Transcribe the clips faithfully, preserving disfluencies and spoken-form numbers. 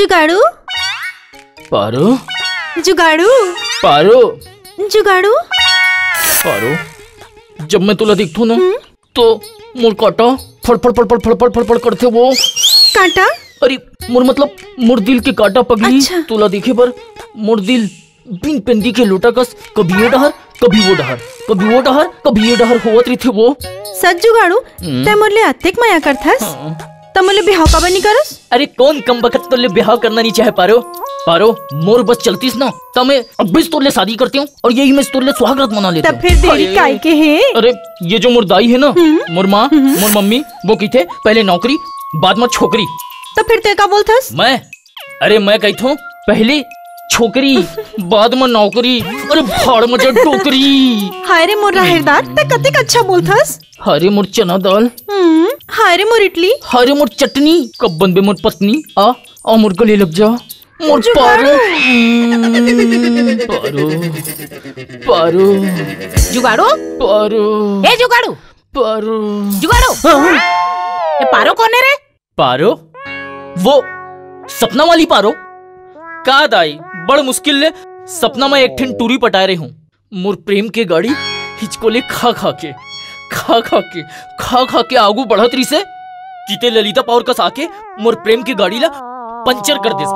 जुगाड़ू, पारो, जुगाड़ू, पारो, जुगाड़ू। पारो, जब मैं तोला देखथों ना, हम्म? तो मोर कांटा फड़फड़, फड़फड़, फड़फड़, फड़फड़ करथे वो। कांटा? अरे, मोर मतलब, मोर दिल के कांटा पगली। अच्छा। तोला देखे बर मोर दिल बिन पेंदी के लोटा कस कभी ये डहर, कभी वो डहर, कभी वो डहर, कभी ये डहर होवत रहिथे वो। सच जुगाड़ू, हम्म। तैं मोर ले अतेक मया करथस, हाँ। त मोर ले बिहाव काबर नइ करस? अरे, कोन कम बखत तोर ले बिहाव करना नइ चाहे पारो। पारो, मोर बस चलतिस ना, त मैं अभी तोर ले शादी करतेंव अउ यही में तोर ले सुहागरात मना लेतेंव। त फेर देरी अरे, काय के हे? अरे, ये जो मोर दाई हे ना, हम्म। मोर माँ, हम्म। मोर मम्मी, वो कहिथे, "पहले नौकरी, बाद में छोकरी।" त फेर तैं का बोलथस? मैं अरे मैं कहिथों, पहली छोकरी, बाद में नौकरी। अरे भाड़ में जा डोकरी। हाय रे मोर राहेरदार, तैं कतेक अच्छा बोलथस। हाय रे मोर चना दाल। हम्म, हाय रे मोर इडली। हाय रे मोर चटनी। कब बनबे मोर पत्नी? आ, आ मोर गले लग जा। मोर जुगाड़ू। पारो। हम्म, पारो। पारो। जुगाड़ू? पारो। ए जुगाड़ू। पारो। जुगाड़ू। हाँ। ए पारो कोन हे रे? पारो? वो सपना वाली पारो? का दाई, बड़ मुश्किल ले सपना में एक ठिन टूरी पटाए रहे हूँ। मोर प्रेम के गाड़ी हिचकोले खा खा के, खा खा के, खा खा के आगू बढ़त रहिसे, किते ललिता पावर कस आके मोर प्रेम के गाड़ी ला पंचर कर देस।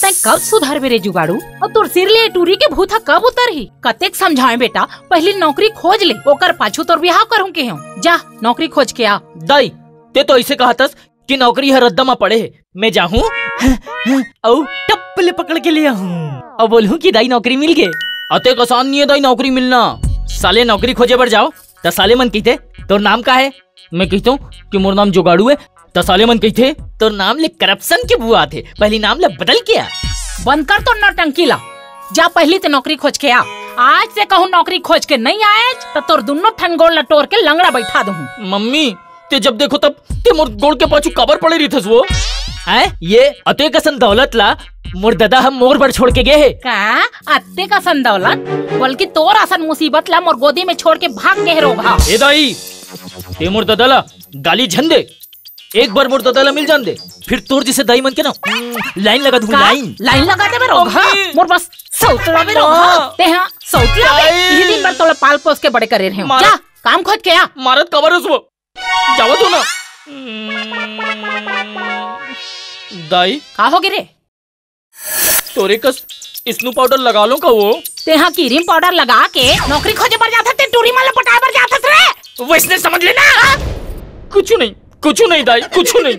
तैं कब सुधरबे रे जुगाड़ू? अउ तोर सिर ले टूरी के भूत ह कब उतरही? कतेक समझाएं बेटा, पहली नौकरी खोज ले, ओकर पाछू तोर बिहाव करहूं के हूं। जा, नौकरी खोज के आ। दाई, तैं तो ऐसे कहतस कि नौकरी हर रद्दा म पड़े हे। मैं जाहूं अउ टप ले पकड़ के ले आहूं अउ बोलहूं कि दाई नौकरी मिल गे। अतेक आसान नहीं हे दाई नौकरी मिलना। साले नौकरी खोजे बर जाओ त साले मन कहिथे, "तोर नाम का हे?" मैं कहिथों कि "मोर नाम जुगाड़ू हे।" त साले मन कहिथे, "तोर नाम ले करप्शन के बुआत हे, पहली नाम ले बदल के आ।" बंद कर तोर नौटंकी ला, जा पहली तैं नौकरी खोज के आ। आज तैं कहूं नौकरी खोज के नहीं आएच त तोर दुन्नो ठन गोड़ ला टोर के लंगड़ा बैठा दूं। मम्मी, तैं जब देखो तब तैं मोर गोड़ के पाछू काबर पड़े रहिथस वो? हैं? ये अतेक असन दौलत ला मोर ददा ह मोर बर छोड़ के गे हे। का? अतेक असन दौलत? बल्कि तोर असन मुसीबत ला मोर गोदी में छोड़ के भाग गे हे रोगहा। ए दाई, तैं मोर ददा ला गाली झन दे। एक बार मोर ददा ला मिल जान दे, फिर तोर जइसे दाई मन के ना, लाइन लगा दूं, का? लाइन। लाइन लगा देबे रोगहा? मम्मी। मोर बस सौतला बे रोगहा। माँ। तैं हा सौतला बे। दाई। इही दिन बर तोला पाल पोस के बड़े करे रहे हूं। मारा। जा, काम खोज के आ। मारत काबर हस वो? जावत हो ना। दाई। का हो गे रे? तोरे कस स्नो पाउडर लगा लो का वो? तैं हा क्रीम पाउडर लगा के नौकरी खोजे बर जाथस, तैं टूरी मन ला पटाए बर जाथस रे। वैसने समझ लेना। कुछ नहीं, कुछ नहीं दाई, कुछ नहीं।